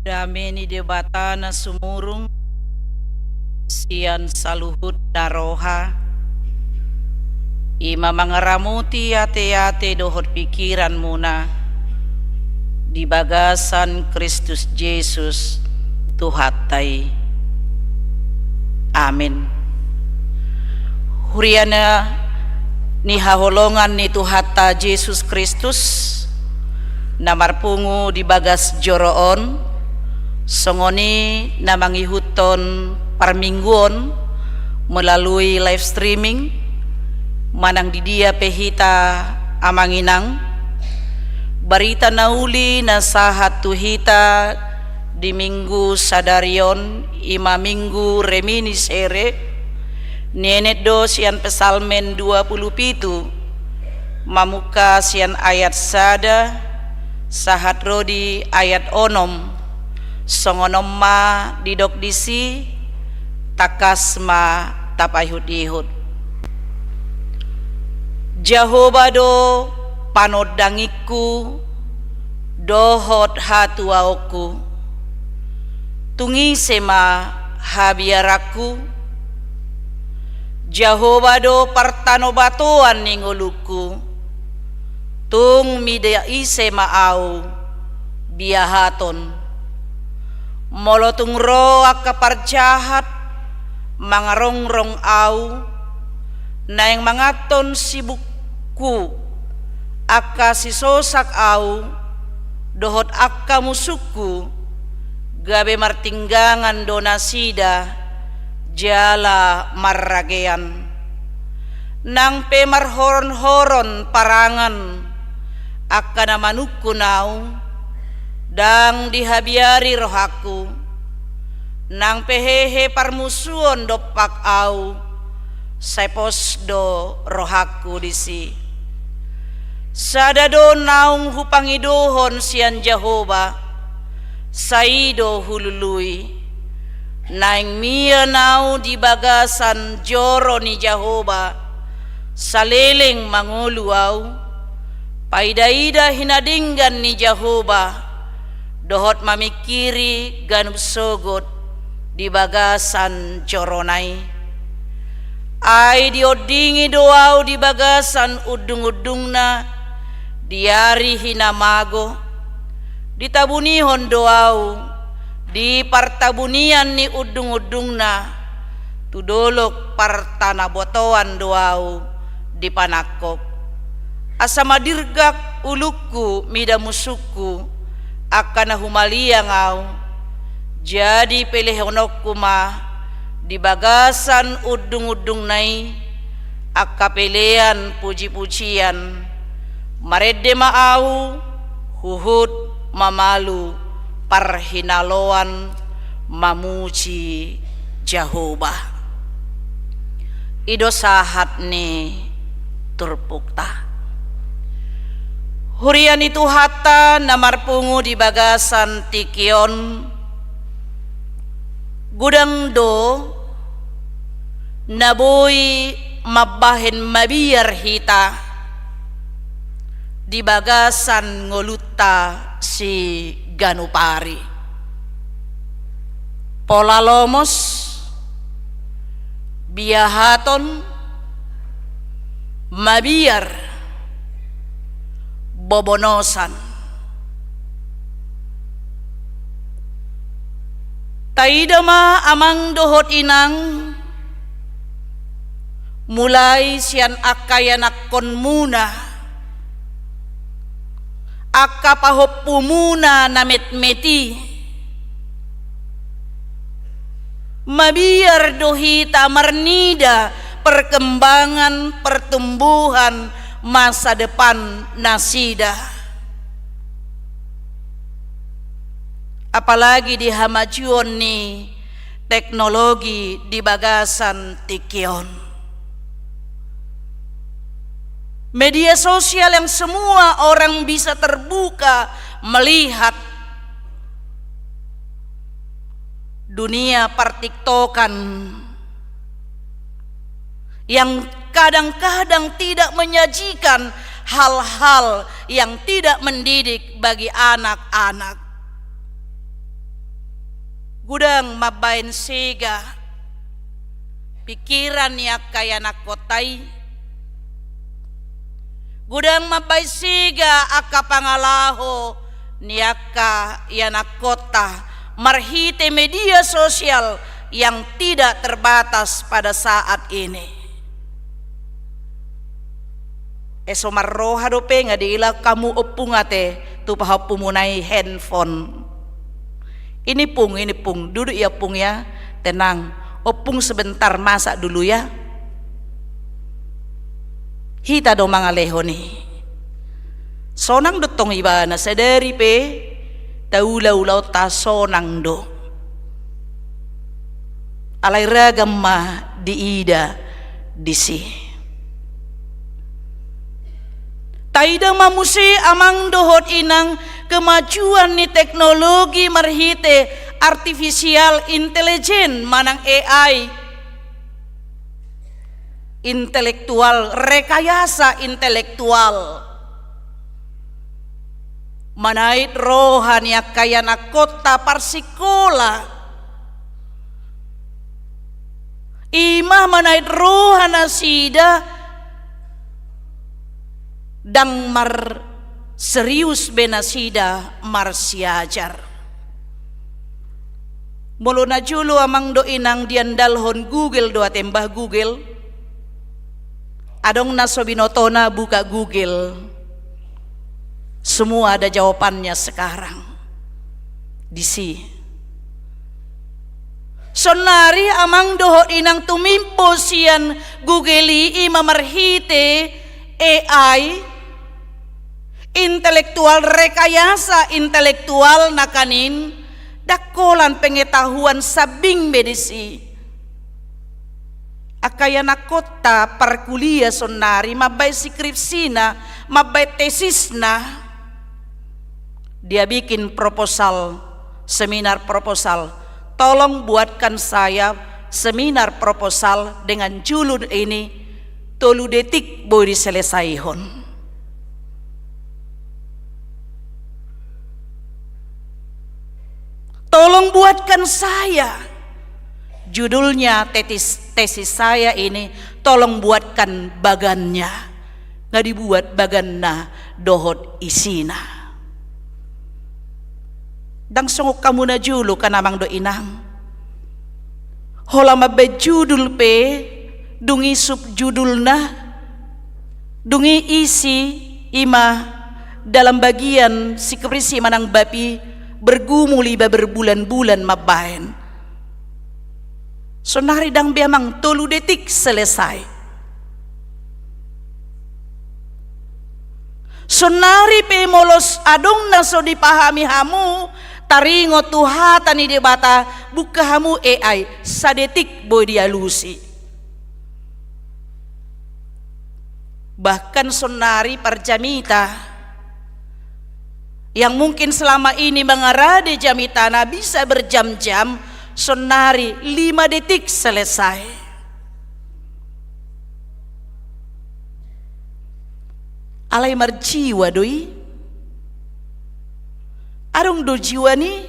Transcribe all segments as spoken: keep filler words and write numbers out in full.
Dame ni Debata na sumurung sian saluhut na roha, i ma mangaramoti ateate dohot pikiranmuna di bagasan Kristus Jesus Tuhanta i. Amin. Huria na ni haholongan ni Tuhanta Jesus Kristus, na marpungu di bagas joro on, songon i na mangihuthon parmingguon melalui live streaming, manang di dia pe hita amang inang, barita na uli na sahat tu hita di minggu sadari on, i ma minggu reminiscere, nienet do sian Psalmen dua pulu pitu, mamungka sian ayat sada sahat ro di ayat onom, songon on ma didok disi, tangkas ma tapaihutihut. Jahowa do panondangingku dohot hatuaonku, tung ise ma habiaranku? Jahowa do partanobatoan ni ngolungku, tung mida ise ma ahu biahaton? Molo tung ro angka parjahat mangarongrong ahu, naeng manganhon sibukku angka sisosak ahu dohot angka musungku, gabe martinggangan do nasida jala marragean. Nang pe marhoronhoron parangan angka na manungkun ahu, ndang dihabiari rohangku. Nang pe hehe parmusuon dompak ahu, sai pos do rohangku disi. Sada do naung hupangidohon sian Jahowa, sai i do hulului. Naeng mian ahu di bagasan joro ni Jahowa, saleleng mangolu ahu, paidaida hinadenggan ni Jahowa, dohot mamingkiri ganup sogot di bagasan jorona i. Ai diondingi do ahu di bagasan undungundungna di ari hinamago, ditabunihon do ahu di partabunian ni undungundungna, tu dolok partanobatoan do ahu dipanangkok. Asa madirgak ulungku mida musungku, angka na humaliang ahu. Jadi pelehononku ma di bagasan undungundungna i angka pelean pujipujian, marende ma ahu huhut mamalu parhinaloan mamuji Jahowa. I do sahat ni turpukta. Huria ni Tuhanta na marpungu di bagasan tingki on, godang do na boi mambahen mabiar hita di bagasan ngolunta siganup ari. Pola lomos, biahaton, mabiar, bobonosan. Taida ma amang dohot inang, mulai sian angka ianakkonmuna, angka pahompumuna na metmet i. Mabiar do hita marnida perkembangan pertumbuhan masa depan nasida. Apalagi di hamajuon ni teknologi di bagasan tingki on. Media sosial yang semua orang bisa terbuka melihat dunia partiktokan yang kadang-kadang tidak menyajikan hal-hal yang tidak mendidik bagi anak-anak. Godang mambaen sega pikiran ni angka ianakkonta i. Godang mambaen sega angka pangalaho ni angka ianakkonta marhite media sosial yang tidak terbatas pada saat ini. Eso marroha dope nga diilang hamu ompung ate tu pahompumu na i handphone. Ini pung, ini pung, duduk ya pung ya, tenang. Ompung sebentar masak dulu ya. Hita do mangalehon i. Sonang do tong ibana sadari pe taula-ulaonta sonang do. Alai ragam ma diida disi. Taida ma muse amang dohot inang kemajuan ni teknologi marhite artificial intelligence manang A I. Intelektual, rekayasa intelektual. Manait roha ni angka ianakkonta parsikola. Ima manait roha nasida ndang marserius be nasida marsiajar. Molo na jolo amang dohot inang diandalhon Google do ate, mbah Google. Adong na so binotona buka Google. Semua ada jawabannya sekarang. Disi. Sonari amang dohot inang tumimbo sian Google i ima marhite A I, intelektual, rekayasa intelektual nangkaning, ndang holan pengetahuan sambing be disi. Angka ianakkonta parkuliah sonari mambaen skripsina, mambaen tesisna. Dia bikin proposal, seminar proposal. Tolong buatkan saya seminar proposal dengan judul ini, tolu detik boi diselesaihon. Tolong buatkan saya. Judulnya tetis, tesis saya ini, tolong buatkan bagannya. Nga dibuat baganna dohot isina. Ndang songon hamu na jolo kan amang dohot inang. Holan mambaen judul pe, dung i subjudulna, dung i isi, ima dalam bagian skripsi manang bab i, bergumul iba berbulan-bulan mambaen. Sonari ndang be amang, tolu detik selesai. Sonari pe molo adong na so dipahami hamu, taringot tu hata ni Debata, buka hamu A I, sadetik boi dialusi. Bahkan sonari parjamita yang mungkin selama ini mangarade jamitana bisa berjam-jam, sonari lima detik selesai. Alai marjiwa do i? Adong do jiwa ni?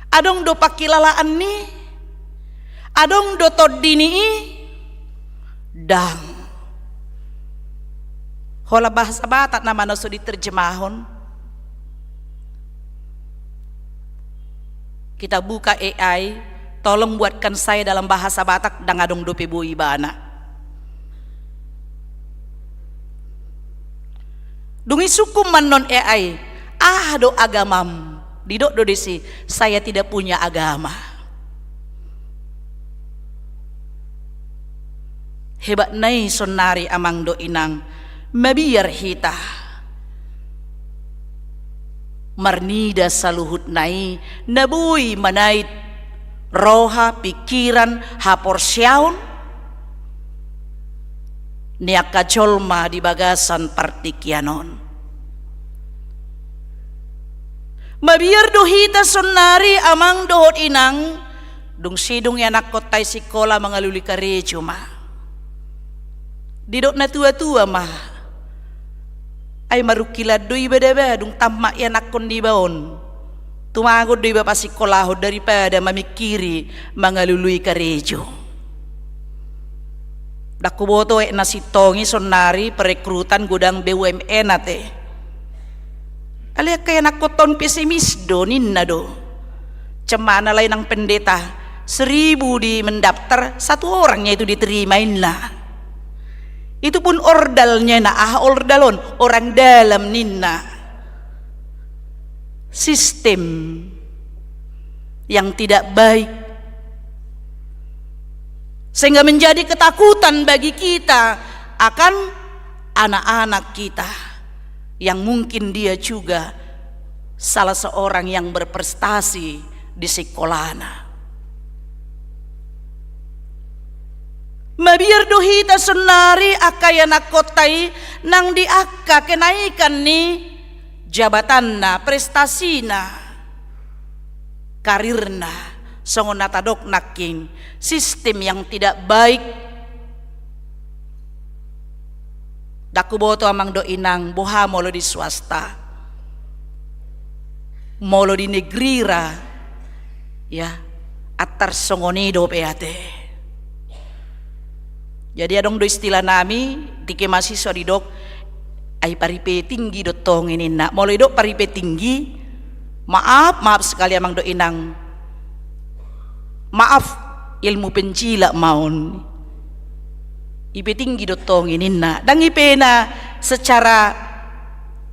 Adong do pangkilalaan ni? Adong do tondi ni i? Ndang. Holan bahasa Batak nama na so diterjemahon. Kita buka A I, tolong buatkan saya dalam bahasa Batak, ndang adong dope boi ibana. Dung i sungkun ma annon A I, aha do agamam? Didok do disi, saya tidak punya agama. Hebatna i sonari amang dohot inang, mabiar hita marnida saluhutna i na boi manait roha, pikiran, haporseaon ni angka jolma di bagasan partingkian on. Mabiar do hita sonari amang dohot inang, dung sidung ianakkonta i sikola mangalului karejo ma. Didok na tua-tua ma, ai marungkilon do iba daba dung tammat ianakkon niba on. Tumagon do iba pasikolahon daripada mamingkiri mangalului karejo. Ndang huboto aek na sintong i sonari perekrutan godang B U M N ate. Alai angka ianakhonta on pesimis do, ninna do. Cemana, lae nang pendeta, seribu di mendaftar, satu orang itu diterima, inna. Itu pun ordalnya, na aha ordal on, orang dalam, ninna. Sistem yang tidak baik, sehingga menjadi ketakutan bagi kita akan anak-anak kita, yang mungkin dia juga salah seorang yang berprestasi di sekolahna. Mabiar do hita sonari angka ianakhonta i nang di angka kenaikan ni jabatanna, prestasina, karirna, songon na tadok nangkin, sistem yang tidak baik. Ndang huboto amang dohot inang boha molo di swasta, molo di negeri ra, ya, antar songon i dope ate. Jadi adong do istilah nami, tingki mahasiswa didok, ai paripe tinggi do tong i ninna. Molo didok paripe tinggi, maaf, maaf sekali amang dohot inang. Maaf, ilmu penjilat ma on. Ipe tinggi do tong i ninna. Ndang ipena secara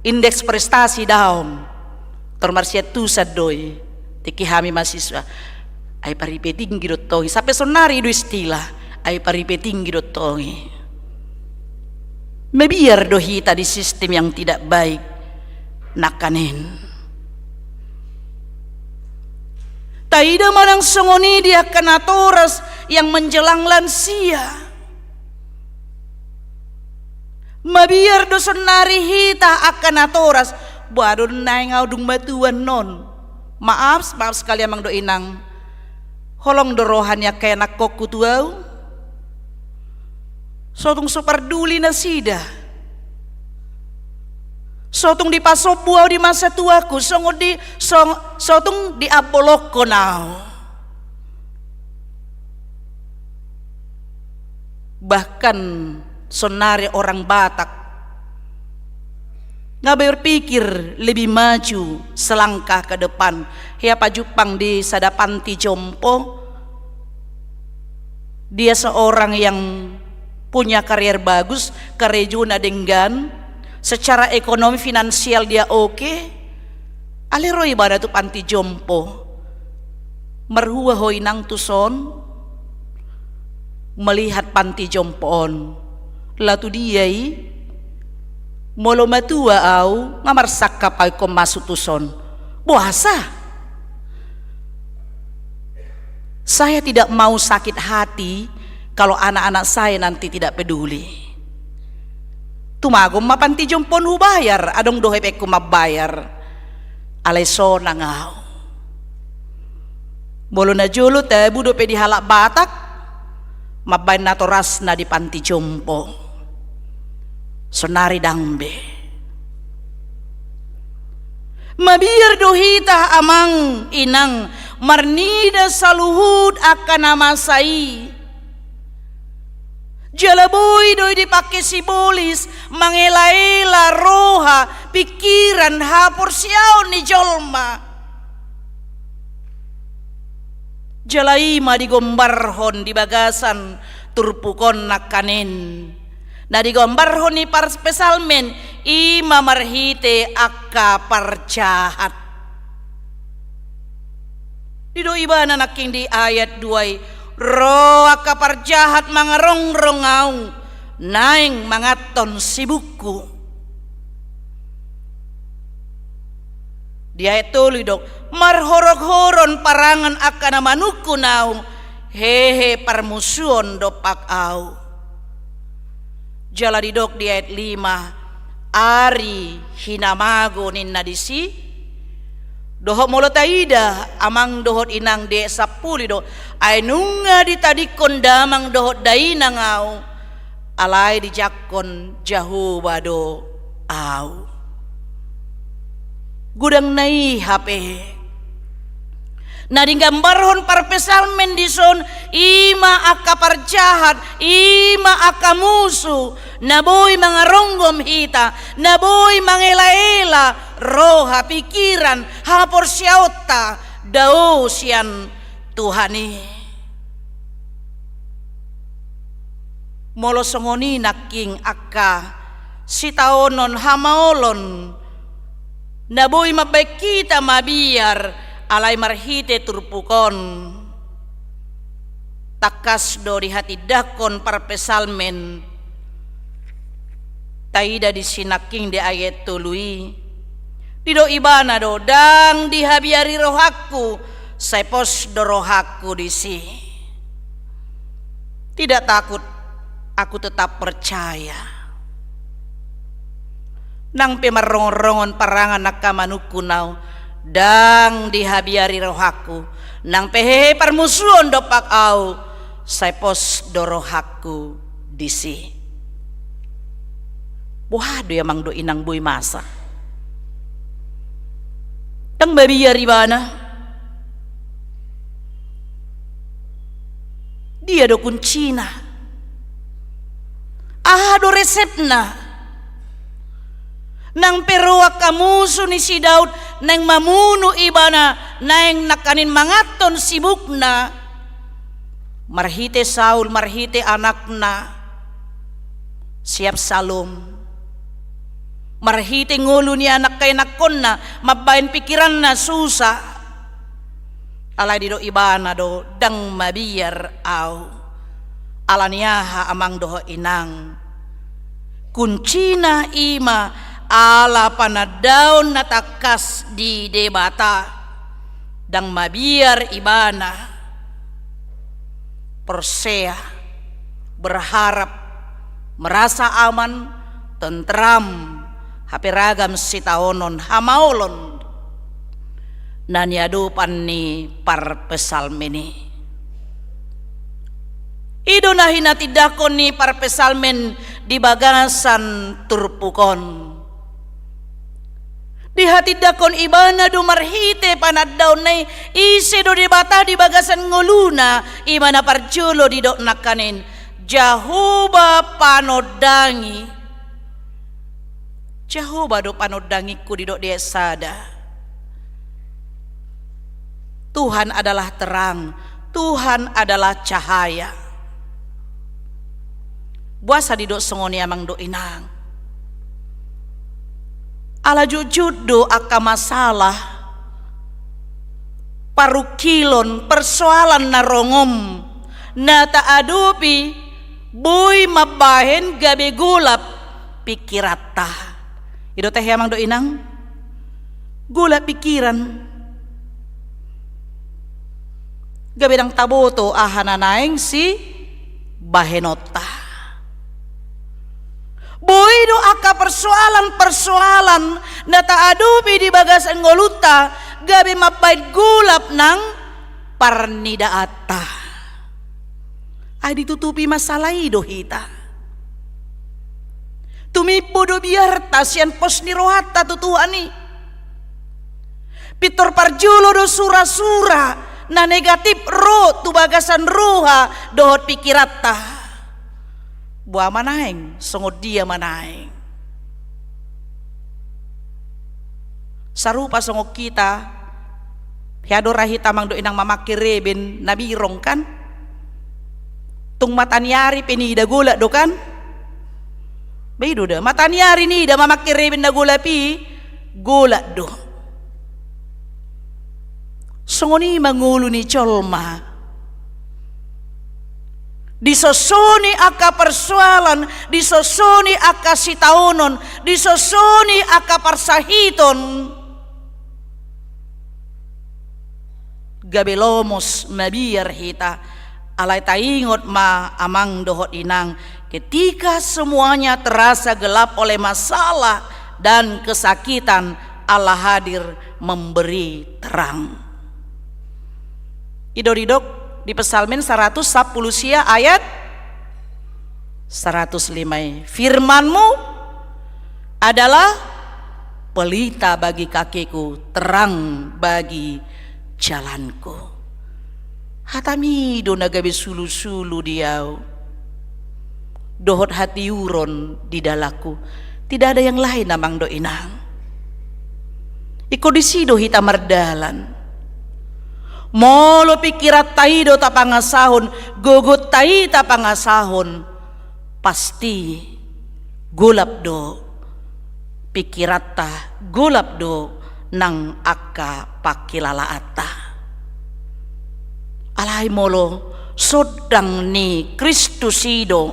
indeks prestasi daong. Tor marsiantusan do i. Tingki hami mahasiswa. Ai paripe tinggi do tong i. Sampe sonari do istilah. Ai paripe tinggi do tong i. Mabiar do hita di sistem yang tidak baik nangkaning. Taida ma nang songon i di angka natoras yang menjelang lansia. Mabiar do sonari hita angka natoras, boha do naeng au dung matua annon. Maaf, maaf sekali amang dohot inang. Holong do roha ni angka ianakhonku tu au. So tung so parduli nasida. So tung dipasombu au di masa tuaku, songon di, so, so tung diambolonghon au. Bahkan sonari orang Batak nga berpikir lebih maju selangkah ke depan. Hea pajumpang di sada panti jompo, dia seorang yang punya karier bagus, karejona denggan, secara ekonomi finansial dia oke. Alai ro ibana tu panti jompo. Marhua ho inang tuson? Melihat panti jompo on, laho tu dia i? Molo matua au, nga marsangkap au ingkon masuk tuson. Boasa? Saya tidak mau sakit hati kalau anak-anak saya nanti tidak peduli. Tumagon ma panti jompo on hubayar, adong do hepengku mambayar. Alai sonang au. Molo najolo tabu dope di halak Batak mambaen natorasna di panti jompo. Sonari ndang be. Mabiar do hita amang inang marnida saluhut angka na masa i. Jala boi do i dipangke sibolis mangelaela roha, pingkiran, haporseaon ni jolma. Jala i ma digombarhon di bagasan turpuk on nangkaning. Na digombarhon ni parpsalmen i ma marhite angka parjahat. Didok ibana nangkin di ayat dua i, ro angka parjahat mangarongrong au, naeng manganhon sibukku. Di ayat tolu didok, marhoronghoron parangan angka na manungkun au, hehe parmusuon dompak au. Jala didok di ayat lima, ari hinamago ninna disi. Dohot molo taida amang dohot inang di ayat sampulu didok, ai nunga ditadingkon damang dohot dainang au, alai dijangkon Jahowa do au. Godang na i hape Na digambarhon parpsalmen dison, i ma angka parjahat, i ma angka musu, na boi mangaronggom hita, na boi mangelaela roha, pikiran, haporseaonta dao sian Tuhan i. Molo songon i nangkin angka sitaonon hamaolon, na boi mambahen hita mabiar, alai marhite turpuk on. Tangkas do dihatindangkon parpsalmen. Taida disi nangkin di ayat tolu i. Didok ibana do, ndang dihabiari rohangku, sai pos do rohangku disi. Tidak takut, aku tetap percaya. Nang pe marrongon-rongon parangan angka manungkun au, ndang dihabiari rohangku. Nang pe hehe parmusuon dompak au, sai pos do rohangku disi. Boha do i amang dohot inang boi masa? Ndang mabiar ibana. Dia do kuncina? Aha do resepna? Nang pe ro angka musu ni si Daud naeng mamunu ibana, naeng nangkaning manganhon sibukna, marhite Saul, marhite anakna si Absalom, marhite ngolu ni anak ianakhonna, mambahen pikiranna susa. Alai didok ibana do, ndang mabiar au. Ala ni aha amang dohot inang? Kuncina i ma ala panandaon na tangkas di Debata. Ndang mabiar ibana. Porsea, berharap, merasa aman, tentram, hape ragam sitaonon hamaolon na niadopan ni parpsalmen i. I do na hinatindangkon ni parpsalmen di bagasan turpuk on. Dihatindangkon ibana do marhite panandaonna i, ise do Debata di bagasan ngoluna. I ma na parjolo didok nangkaning, Jahowa panondangi. Jahowa do panondangingku, didok di ayat sada. Tuhan adalah terang, Tuhan adalah cahaya. Boasa didok songon i amang dohot inang? Ala jotjot do angka masalah, parungkilon, persoalan na rongom, na taadopi, boi mambahen gabe golap pikiranta. I do tahe amang dohot inang? Golap pikiran. Gabe ndang taboto aha na naeng sibahenonta. Boi do angka persoalan-persoalan na taadopi di bagasan ngolunta gabe mambahen golap nang parnidaanta. Ai ditutupi masalah i do hita. Tumimbo do biarta sian pos ni rohanta tu Tuhan i. Pintor parjolo do sura-sura na negatif ro tu bagasan roha dohot pikiranta. Boha ma naeng, songon dia ma naeng. Sarupa songon hita, hea do ra hita amang dohot inang mamangke reben na birong kan? Tung mataniari pe niida golap do kan? Ba i do da, mataniari niida mamangke reben na golap i, golap do. Songon i ma ngolu ni jolma. Disosoni angka persoalan, disosoni angka sitaonon, disosoni angka parsahiton. Gabe lomos mabiar hita, alai taingot ma amang dohot inang, ketika semuanya terasa gelap oleh masalah dan kesakitan, Allah hadir memberi terang. I do didok di Psalmen saratus sampulu sia ayat saratus lima i, firman-Mu adalah pelita bagi kakiku, terang bagi jalanku. Hatami do na gabe sulusulu di ahu dohot hatiuron di dalanku. Tidak ada yang lain, amang dohot inang. Ingkon disi do hita mardalan. Molo pikiranta i do tapangasahon, gogonta i tapangasahon, pasti golap do pikiranta, golap do nang angka pangkilalaanta. Alai molo sondang ni Kristus i do,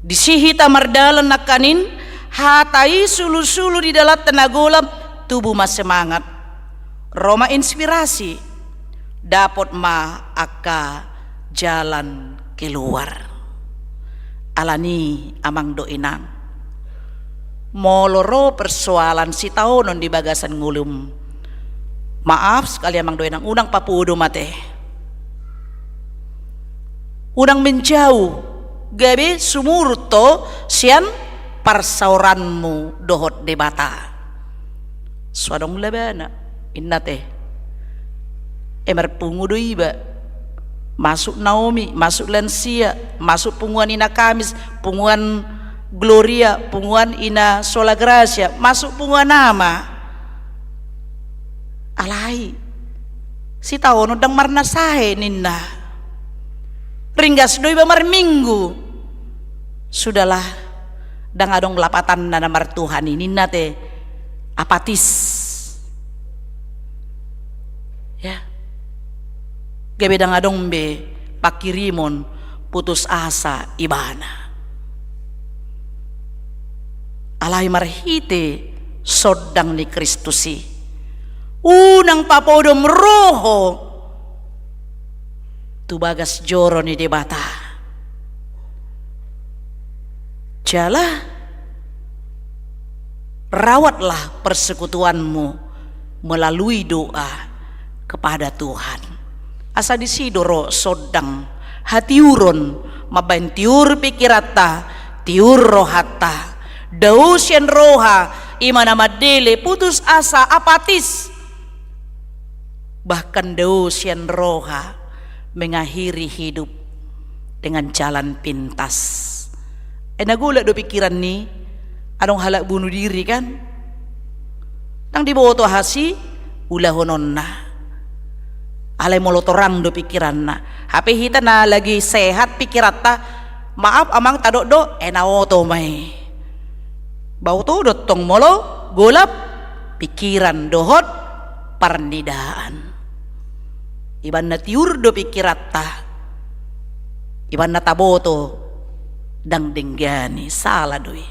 disi hita mardalan nangkaning, hata i sulusulu di dalanta na golap, tubu ma semangat, ro ma inspirasi, dapot ma angka jalan keluar. Alani, amang dohot inang, molo ro persoalan sitaonon di bagasan ngolum, maaf sekali, amang dohot inang, unang papodo mate. Unang menjauh, gabe sumurut ho sian parsaoranmu dohot Debata. So adong labana, inna te. E, marpungu do iba. Masuk Naomi, masuk lansia, masuk punguan Ina Kamis, punguan Gloria, punguan Ina Sola Gracia, masuk punguan ama. Alai sitaonon ndang marnasahe, ninna. Ringgas do iba marminggu. Sudahlah, ndang adong lapatanna na martuhan i, ninna te, apatis. Ya. Gabe ndang adong be pangkirimon putus asa ibana. Alai marhite sondang ni Kristus i, unang papodom ro ho tu bagas joro ni Debata. Jala rawatlah persekutuanmu melalui doa kepada Tuhan. Asa disi do ro sondang hatiuron, mambahen tiur pikiranta, tiur rohanta. Dao sian roha, i ma na mandele putus asa, apatis. Bahkan dao sian roha mengakhiri hidup dengan jalan pintas. E, na golap do pikiran ni, adong halak bunuh diri kan? Ndang diboto aha siulahononna. Alai molo torang do pikiranna. Hape hita na lagi sehat pikiranta, maaf amang, tadok do, e, na oto ma i. Ba oto do tong molo golap pikiran dohot parnidaan. Ibaen na tiur do pikiranta, ibaen na taboto ndang denggan i, sala do i.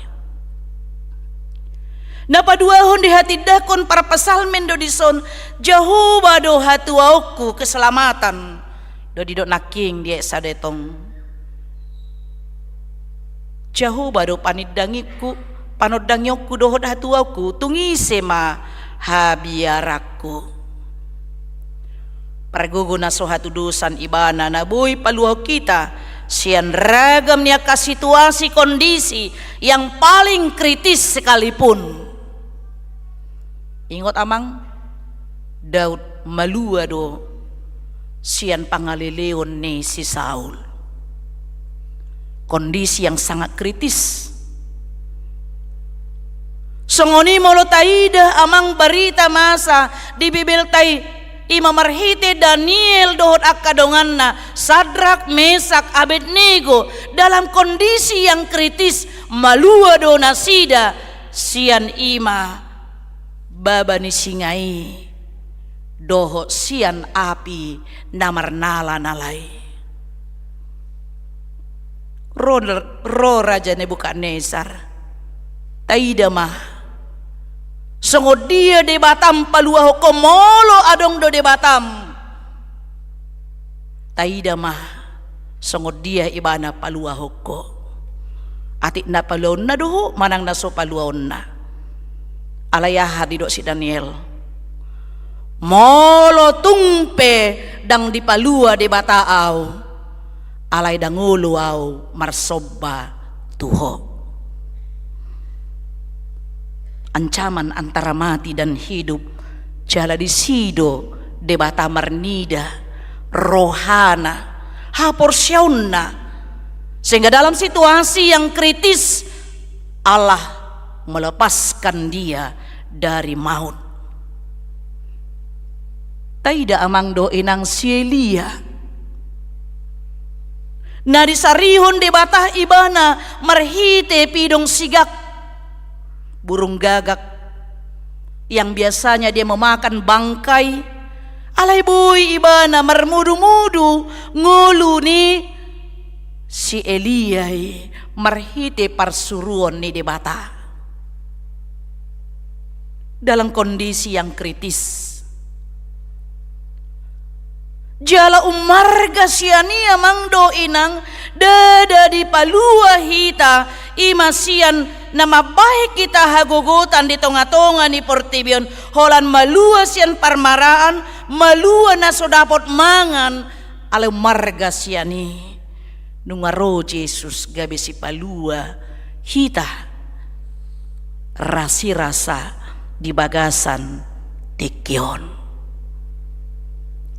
Na paduahon dihatindangkon parpsalmen do dison, Jahowa do hatuaonku, keselamatan. Do didok nangkin di ayat sada i tong. Jahowa do panindangionku, panondangionku dohot hatuaonku, tung ise ma habiaranku. Pargogo na so hatudosan, Ibana na boi paluahon hita sian ragam ni angka situasi kondisi yang paling kritis sekalipun. Ingot amang, Daud malua do sian pangaleleon ni si Saul. Kondisi yang sangat kritis. Songon i molo taida amang barita masa di Bibelta i, i ma marhite Daniel dohot angka donganna, Sadrak, Mesak, Abednego, dalam kondisi yang kritis, malua do nasida sian i ma baba ni singa i dohot sian api na marnalanala i. Ro, ro Raja Nebukadnesar, taida ma songon dia Debatam paluahon ho, molo adong do Debatam. Taida ma songon dia Ibana paluahon ho. Atik na paluaonna do ho manang na so paluaonna? Alai aha didok si Daniel? Molo tung pe ndang dipalua Debata ahu, alai ndang olo ahu marsomba tu ho. Ancaman antara mati dan hidup Jala disi do Debata marnida rohana, haporseaonna, sehingga dalam situasi yang kritis Allah melepaskan dia dari maut. Taida amang dohot inang si Elia. Na disarihon Debata ibana marhite pidong sigak, burung gagak, yang biasanya dia memakan bangkai, alai boi ibana marmudu-mudu ngolu ni si Elia i marhite parsuruon ni Debata. Dalam kondisi yang kritis. Jala ummarga sian i amang dohot inang, ndada dipalua hita, i ma sian na mambahen hita hagogotan di tonga-tonga ni portibi on, holan malua sian parmaraan, malua na so dapot mangan, alai ummarga sian i. Nunga ro Jesus gabe sipalua hita rasirasa di bagasan tingki on.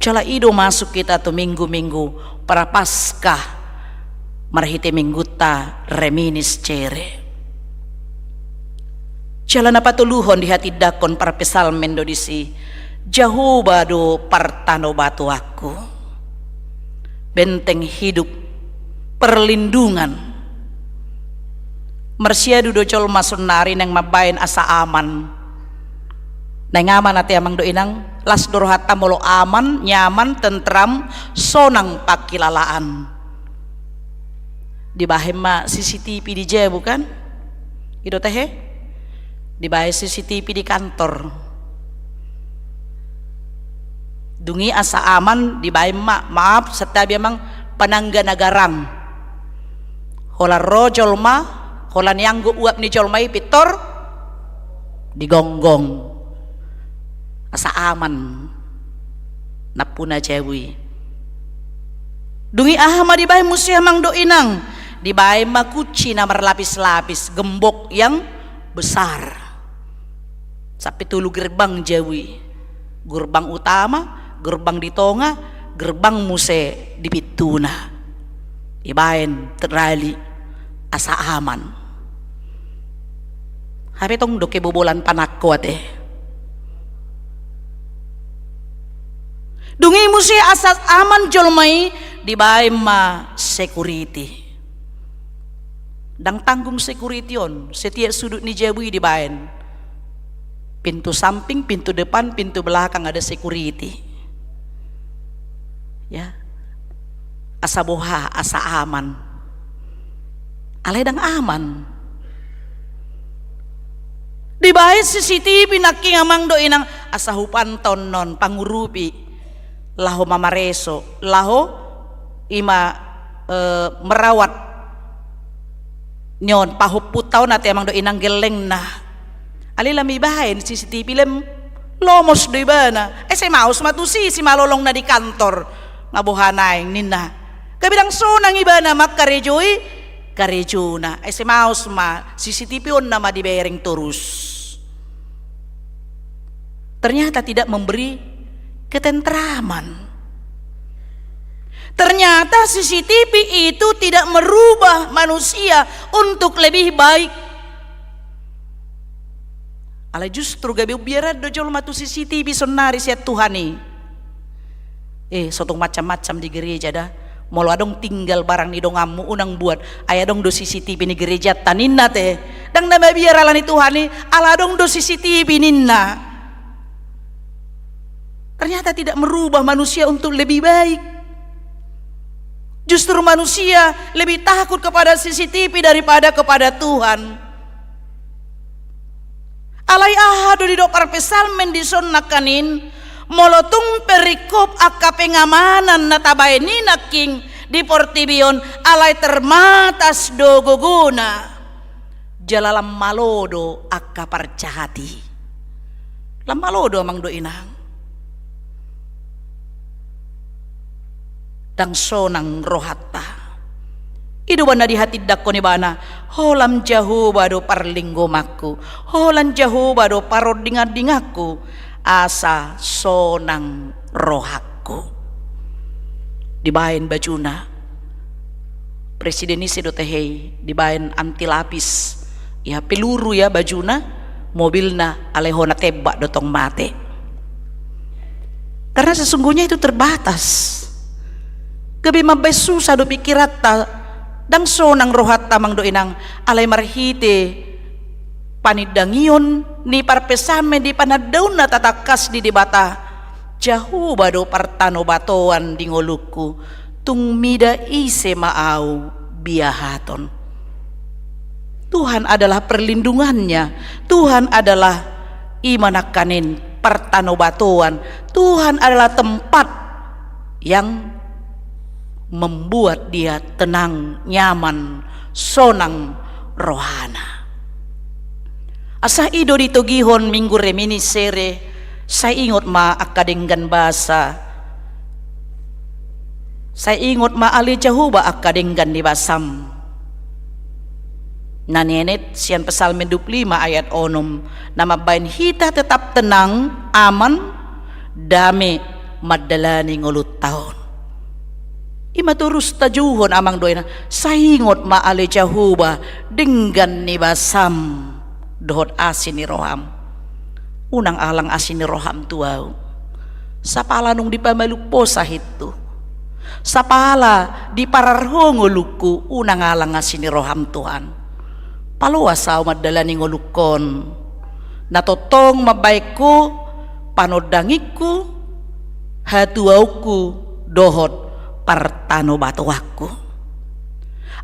Jala i do masuk hita tu minggu-minggu Prapaskah marhite minggunta Reminiscere. Jala na patoluhon dihatindangkon parpsalmen do disi, Jahowa do partanobatoanku, benteng hidup, perlindungan. Marsiadu do jolma saonari naeng mambahen asa aman. Naeng aman ate amang dohot inang, las do rohanta molo aman, nyaman, tentram, sonang pangkilalaan. Dibahen ma C C T V di jabu kan? I do tahe? Dibahen C C T V di kantor. Dung i asa aman dibahen ma, maaf, santabi amang, panangga na garang. Holan ro jolma, holan ianggo uap ni jolma i pintor digonggong. Asa aman nampuna jabu i. Dung i aha ma dibahen muse amang dohot inang? Dibahen ma kunci na marlapis-lapis, gembok yang besar. Sampe tolu gerbang jabu i. Gerbang utama, gerbang di tonga, gerbang muse di pintuna. Dibahen terali asa aman. Hape tong do kebobolan panangko ate. Dung i muse asa aman jolma i, dibahen ma security. Ndang tanggung security on, setiap sudut ni jabu i dibahen. Pintu samping, pintu depan, pintu belakang ada security. Ya. Asa boha, asa aman. Alai ndang aman. Dibahen C C T V nangkin amang dohot inang, asa hupanton non pangurupi. Laho mamareso, laho i ma, eh, merawat. Nion pahompunta on ate amang dohot inang gellengna. Alai lam ibahen C C T V lem lomos do ibana. Ese maos ma tusi simalolong na di kantor. Nga boha naeng ninna. Gabe ndang sonang ibana mangkarejoi karejona. Ese maos ma C C T V on nama dibereng torus. Ternyata tidak memberi ketentraman. Ternyata C C T V itu tidak merubah manusia untuk lebih baik. Alai justru gabe umbiaran do jolma tu C C T V saonari sian Tuhan i. Eh, so tung macam-macam di gereja da. Molo adong tinggal barang ni donganmu, unang buat. Ai adong do C C T V ni gerejanta ninna te. Ndang na mabiar ala ni Tuhan i, ala adong do C C T V ninna. Ternyata tidak merubah manusia untuk lebih baik. Justru manusia lebih takut kepada C C T V daripada kepada Tuhan. Alai aha do didok parpsalmen dison nangkaning, molo tung peringkop angka pengamanan na tabahen i nangkin di portibi on, alai terbatas do gogona. Jala lam malo do angka parjahat i. Lam malo do amang dohot inang. Ndang sonang rohanta. I do umbahen na dihatindangkon ibana, holan Jahowa do parlinggomanku, holan Jahowa do parondingandinganku. asa sonang rohangku. Dibaen bajuna, presiden ise do tahe i, dibaen anti lapis, ia peluru ia bajuna, mobilna alai hona tembak do tong mate. Karena sesungguhnya itu terbatas. Gabe mambaen susah do pikiranta, ndang sonang rohanta amang dohot inang, alai marhite panindangion ni parpesanna di panandaonna tatangkas di Debata, Jahowa do partanobatoan di ngolungku, tung mida ise ma ahu biahaton. Tuhan adalah perlindungannya, Tuhan adalah i ma nangkaning partanobatoan, Tuhan adalah tempat yang membuat dia tenang, nyaman, sonang rohana. Asa i do ditogihon Minggu Reminiscere, sai ingot ma angka denggan basa, sai ingot ma ale Jahowa angka denggan ni basam. Na nienet sian Psalmen dua puluh lima ayat onom, na mambaen hita tetap tenang, aman, dame mandalani ngolunta on. I ma torus tajouhon amang dohot inang, sai ingot ma ale Jahowa denggan ni basam dohot asi ni roham. Unang alang asi ni roham tu ahu. Sapala nunga dipamalu ho sahat tu. Sapala diparar ho ngolungku, unang alang asi ni roham Tuhan. Paloas ahu mandalani ngolungkon. Na tongtong mambaen ho panondangingku, hatuaonku, dohot partanobatoanku.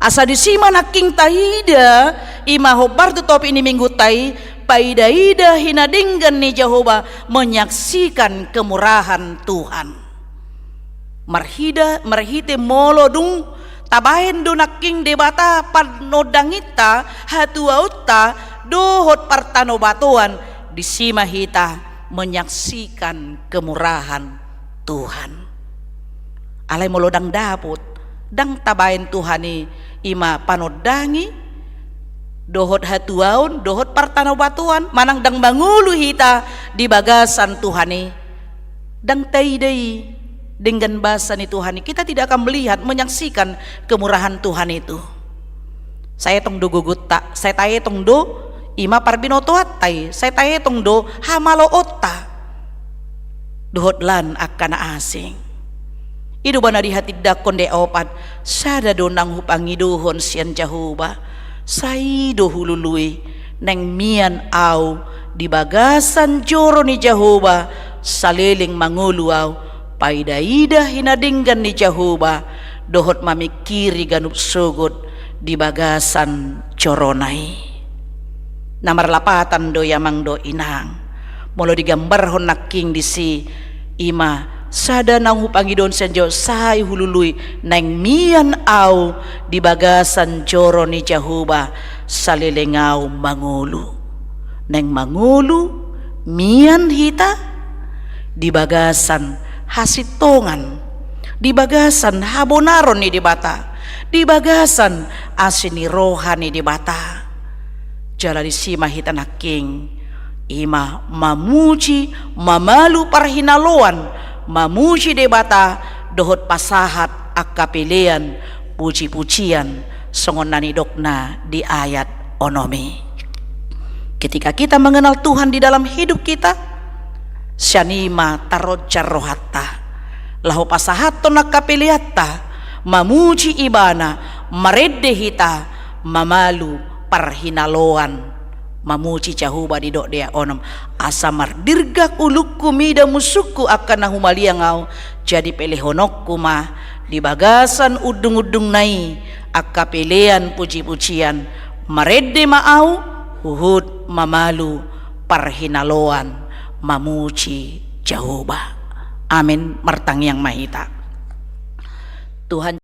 Asa disi ma nangkin taida, i ma hombar tu topik ni Minggunta i, paida-ida hinadenggan ni Jahowa menyaksikan kemurahan Tuhan. Marhida, marhite molo dung tabaen do nangkin Debata panondanginta, hatuaonta, dohot partanobatoan, disi ma hita menyaksikan kemurahan Tuhan. Alai molo ndang dapot, ndang tabaen Tuhan i, i ma panondangi, dohot hatuaon, dohot partanobatoan, manang ndang mangolu hita di bagasan Tuhan i, ndang taida i denggan basa ni Tuhan i, kita tidak akan melihat, menyaksikan kemurahan Tuhan itu. Sai etong do gogonta, sai taetong do i ma parbinotoanta i, sai taetong do hamaloonta. Dohot lan angka na asing. I do ba na dihatindangkon di ayat opat, sada do naung hupangidohon sian Jahowa, sai do hulului, naeng mian ahu di bagasan joro ni Jahowa, saleleng mangolu ahu, paida-ida hinadenggan ni Jahowa, dohot mamingkiri ganup sogot di bagasan jorona i. Na marlapatan do i amang dohot inang. Molo digambarhon nangkin disi, i ma sada naung hupangidohon sian Jahowa, sai hulului, naeng mian ahu di bagasan joro ni Jahowa, saleleng ahu mangolu. Naeng mangolu, mian hita di bagasan hasintongan, di bagasan habonaron ni Debata, di bagasan asi ni roha ni Debata. Jala disi ma hita nangkin, i ma mamuji, mamalu parhinaloan, mamuji Debata, dohot pasahat angka pelean, puji-pujian, songon na nidokna di ayat onom i. Ketika kita mengenal Tuhan di dalam hidup kita, sian i ma taronjar rohanta, laho pasahathon angka peleanta, mamuji Ibana, marende hita, mamalu parhinaloan, mamuji Jahowa. Didok di ayat onom, asa mardirgak ulungku mida musungku angka na humaliang ahu, jadi pelehononku ma di bagasan undung-undungna i angka pelean puji-pujian, marende ma ahu, huhut mamalu parhinaloan, mamuji Jahowa. Amen. Martangiang ma hita. Tuhan